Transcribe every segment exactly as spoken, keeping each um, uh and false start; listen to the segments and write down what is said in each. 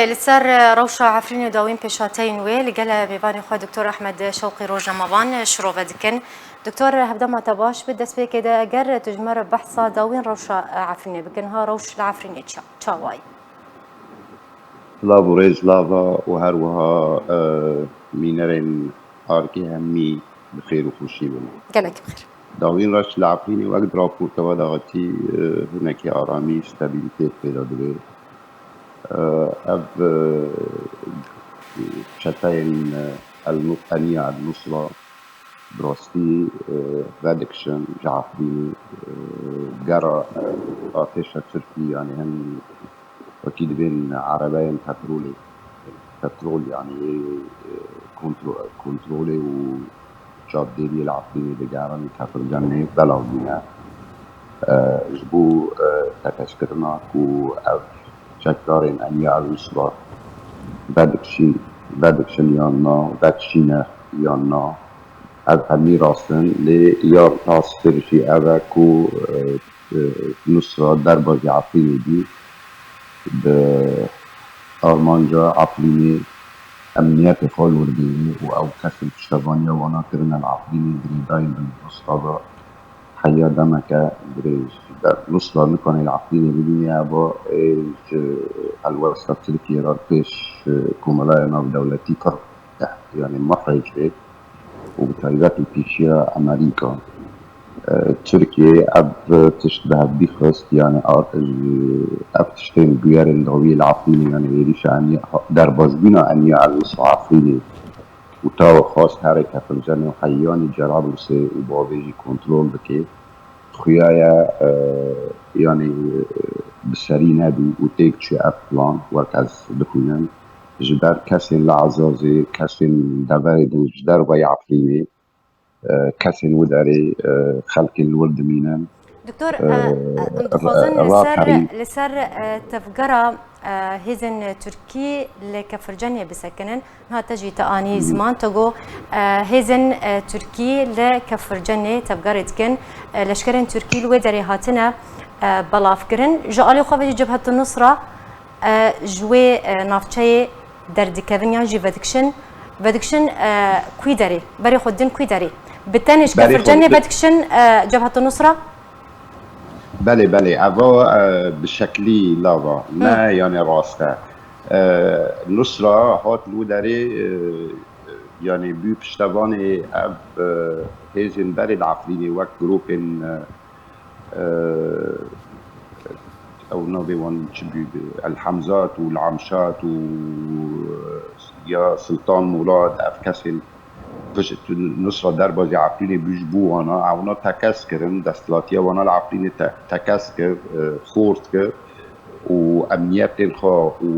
Li ser rewşa Efrînê dawîn pêşhateyên wê li gel mêvanê xwe Doktor Ehmed Şewqî Rojnamevan şirove dikin. Doktor, hevdema te baş bi, destpêkê de eger tu ji me re behsa dawîn rewşa Efrînê bikin, ha rewş li Efrînê ça-, çawa ye? Silav û rêz lava û her wiha, e, mînerên Arkê hemî bi xêr û xweşî bin. Gelek bi xêr. Dawîn reş li Efrînê wek di raporta we de hatî, e, hinekî aramî, stabilitê pêda dibe. E, ev, e, çeteyên, e, El Nu-, Eniya El Nusra bi rastî, e, vedikişin ji Efrînê, e, gera, e, artêşa Tirkî, yanî hin wekî dibên erebeyên petrolê, petrol, yanî, e, kontro-, kontrolê û çavdêriyê li Efrînê digerin, Kefircenê belav bûne. E, ji bo, e, tekeskirina ku ev çekdarên Eniya El Nusra vedikişîn, vedikişin yan na, vedişîne yan na, ev hemî rast in, lê ya rasttir jî ev e ku, e, e, Nusra derbasî Efrînê bî, bi armanca Efrînê emniyetê xwe li wir bînî û ew kesên piştevaniya wana kirine li Efrînê girêdayî bin Nusra ve heya demeke dirêj. Ber Nusra nikane li Efrînê bibîne, eva ê ji helwesta Tirkiyê re pêş, e, Komeleya Navdewletî pir, e, yanî mixrêc bê û bi taybet li pêşiya Amerîka. E, Tirkiye ev tişt bi hev bî xist, yanî a-, ev tiştên bûyerên dawiyê li Efrînê, yanî êrîşa Eniya, derbasbûna Eniya El Nusra Efrînê û tawa xwest herê Kefircenê û heyanî Cerablusê û bavê jî kontrol bike. Xuya ye, e, yanî, e, bi serî nebî û têk çû ev plan, wek ez dixwînim, ji ber kesên li Ezazê, kesên deverê din ji dervayê Efrînê, e, kesên wi derê, e, xelkên li wir dimînin. Doktor, e, e, em dixwazin li ser, raperî- li ser, e, tevgera, e, hêzên Tirkî li Kefircenê bisekinin. Niha te jî te anî Hı hı. ziman, te got, e, hêzên, e, Tirkî li Kefircenê tevgerê dikin. E, leşkerên Tirkî li wê derê hatine, e, belavkirin. Ji alî xwe ve jî Cebhet Nusra, e, ji wê, e, navçeyê derdikevin yan jî vedikişin, vedikişin, e, kwî derê, berê xwe din kwî derê? Bi tenê ji Berê xwe Kefircenê din. Vedikişin, e, Cebhet Nusra? Belê, belê, eva, e, bi şeklî lava, ne, Hı. yanî rast e. E, Nusra hat li wî derê, e, yanî bû piştevanê ev, e, hêzên berê li Efrînê wek grûpên, e, e, ew navê wan çi bû, El Hemzat û El Amşat û, e, ya Sultan Murad, ev kesên pişt Nusra derbasî Efrînê bû ji bo wana, ewna tekez kirin, desthilatiya wana li Efrînê te-, tekez kir, e, xort kir û emniyetên xwe û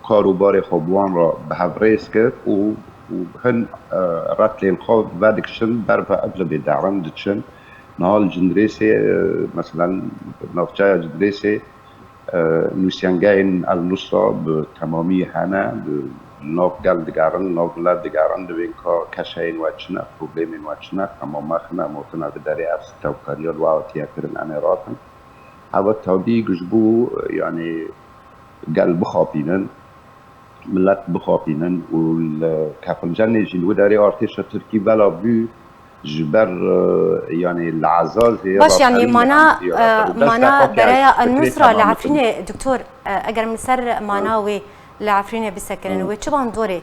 kar û barê xwe bi wan re bi hev rêz kir û, û hin, e, retlên xwe vedikişin ber ve Idlibê derin diçin. Niha li Cindirêsê, e, meselen, navçeya Cindirêsê, e, nûsiyangehên El Nusra bi temamî hene, di nav gel digerin, nav milet digerin, dibên ka keşeyên we çi ne, problemên we çi ne, hema mexin, em gotin ev derê ev sitewkariya li we hatiye kirin, em ê rakin. Heva tadî ji bo, yanî gel bixapînin, milet bixapînin û li Kefircenê jî li wê derê artêşa Tirkî bela bû ji ber, e, yanî li Ezazê Baş, yanî raperî mana, em, e, ya raperî mana dest bereya El Nusra li Efrînê, doktor, e, eger min ser mana Hı. wê li Efrînê bisekinin, Hı. wê çi bandorê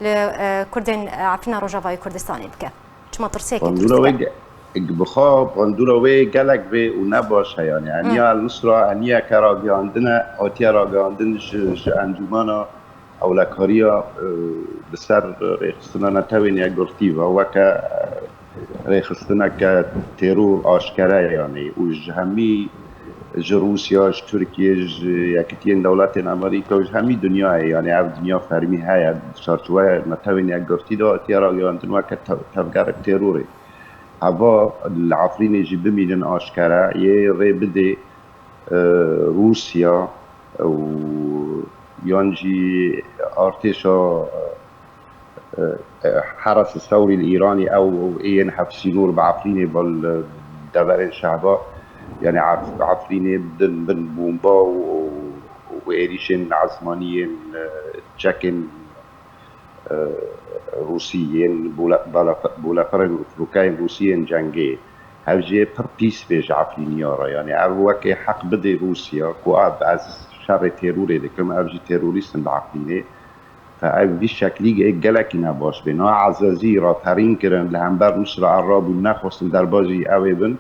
li, e, Kurdên, e, Efrîna Rojavayê Kurdistanê bike? Çima tirsiyekê Bandora wê ge-, ge-, bi xwe bandora wê gelek vê û ne baş e, yanî. Hı. Eniya El Nusra, eniyeke ragihandin e, hatiye ragihandin ji, ji encûmena ewlekariya, e, bi ser rêxistina Netewên Yekgirtî ve weke, e, rêxistineke teror aşkere, yanî, û ji hemî, ji Rûsya, ji Tirkiye, ji Yekitiyên Dewletên Amerîka û ji hemî dinyayê, yanî ev dinya fermî heye, di çarçoveya Netewên Yekgirtî de hatiye ragihandin weke tev-, tevgerek terorê. Heva li Efrînê jî bimînin aşkere, yê rê bidê, e, Rûsya û yan jî artêşa, e, e, Heres Sewrî li Îranî, ew, ew ê yên hevsînor bi Efrînê, bi li deverên şehba, yanî Ef-, Efrînê bidin bin bomba û, û û êrîşên ezmanî yên, e, çekên, e, Rûsî yên bûle-, bala-, bûleferên û firokeyên Rûsî yên cengê, ev jê pir pîs bê ji Efrîniya re. Yanî ev weke heq bidê Rûsya ku ev ez şerê terorê dikim, ev jî terorîst in li Efrînê. Fe ev vî şeklî gelekî ne baş bê. Niha Ezazî raperîn kirin, li hember Nusra Erra bûn, nexwestin derbazî ew ê bin.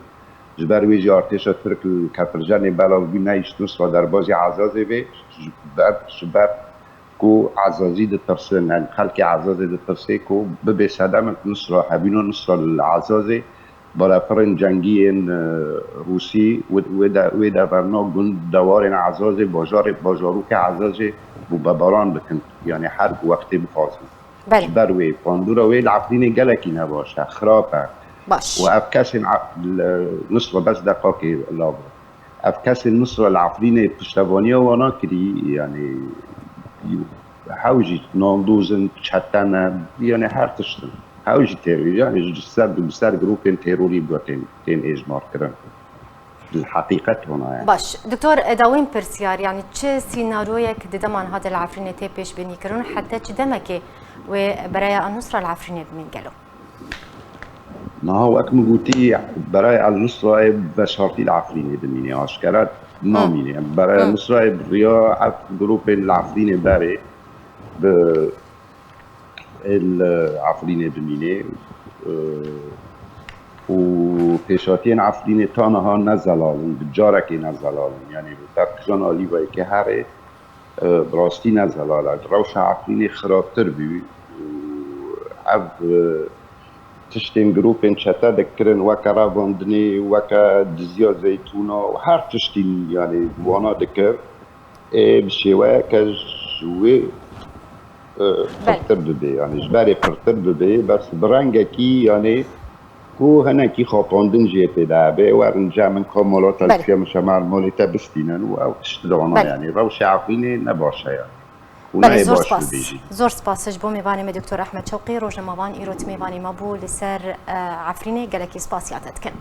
Ji ber wê jî artêşa Tirk li Kefirjenê belav bû, nehişt Nusra derbazî Ezazê bê, ji ber, ji ber ku Ezazî ditirsin, yani xelkê Ezazê ditirsê ku bibê sedem Nusra, hebîna Nusra li Ezazê, balafirên cengî yên, e, Rûsî wê, wê de, wê de verna gund dewarên Ezazê, bajarê, bajarokê Ezazê bû bebaran bikin. Yani her ku wextê bixwazin. Belê. Ji ber wê bandora wê li Efrînê gelekî ne baş e, xirab e. Baş. Û ev kesên a-, li Nusra bes deqakê lav e. Ev kesên Nusra li Efrînê piştevaniya wana kirî, yani hew jî nandozin, çete ne, yani her tiştin. Hew jî terorî, yani ji ser, bi ser grûpên terorî bû tên, tên êjmar kirin. Li heqîqet wana ye. Baş. Doktor, dawîn pirsyar, yani çi sînaroyek di dema niha de li Efrînê tê pêşbînî kirin û heta çi demekê wê Beraya Nusra li Efrînê bimîn gelo? Niha wek min gotî, Beraya El Nusrayê veşartî li Efrînê dimîne, aşkere namîne. Beraya Nusrayê bi riya ev grûpên li Efrînê berê bi ê li Efrînê bimîne, e, û pêşhatiyên Efrînê ta niha ne zelal in, bi carekê ne zelal in. Yani bi berkijan alî vayê ke herê, e, bi rastî ne zelal e. Rewşa Efrînê xirabtir bû û ev, e, tiştên grûpên çete dikirin, weke revandinê, weke diziya zeytûna û her tiştî, yani wana dikir. Ê bi şêweyeke ji wê, e, Belê. Pirtir bibe, yani ji berê pirtir bibe, bes bi rengekî, yani ku hinekî xapandin jê tê de hebe, werin cem min, ka mala te Belê. Li çiya min, şema li malê te bistînin û ew tişt dana, Belê. Yani rewşa Efrînê ne baş e, yani. Û Belê, nayê zor baş spas. Bibe jî. Zor spas ji bo mêvanê me Doktor Ehmed Şewqî, rojnamevan îro tu mêvanê me bû li ser, e, Efrînê, gelekî spasiya te dikin.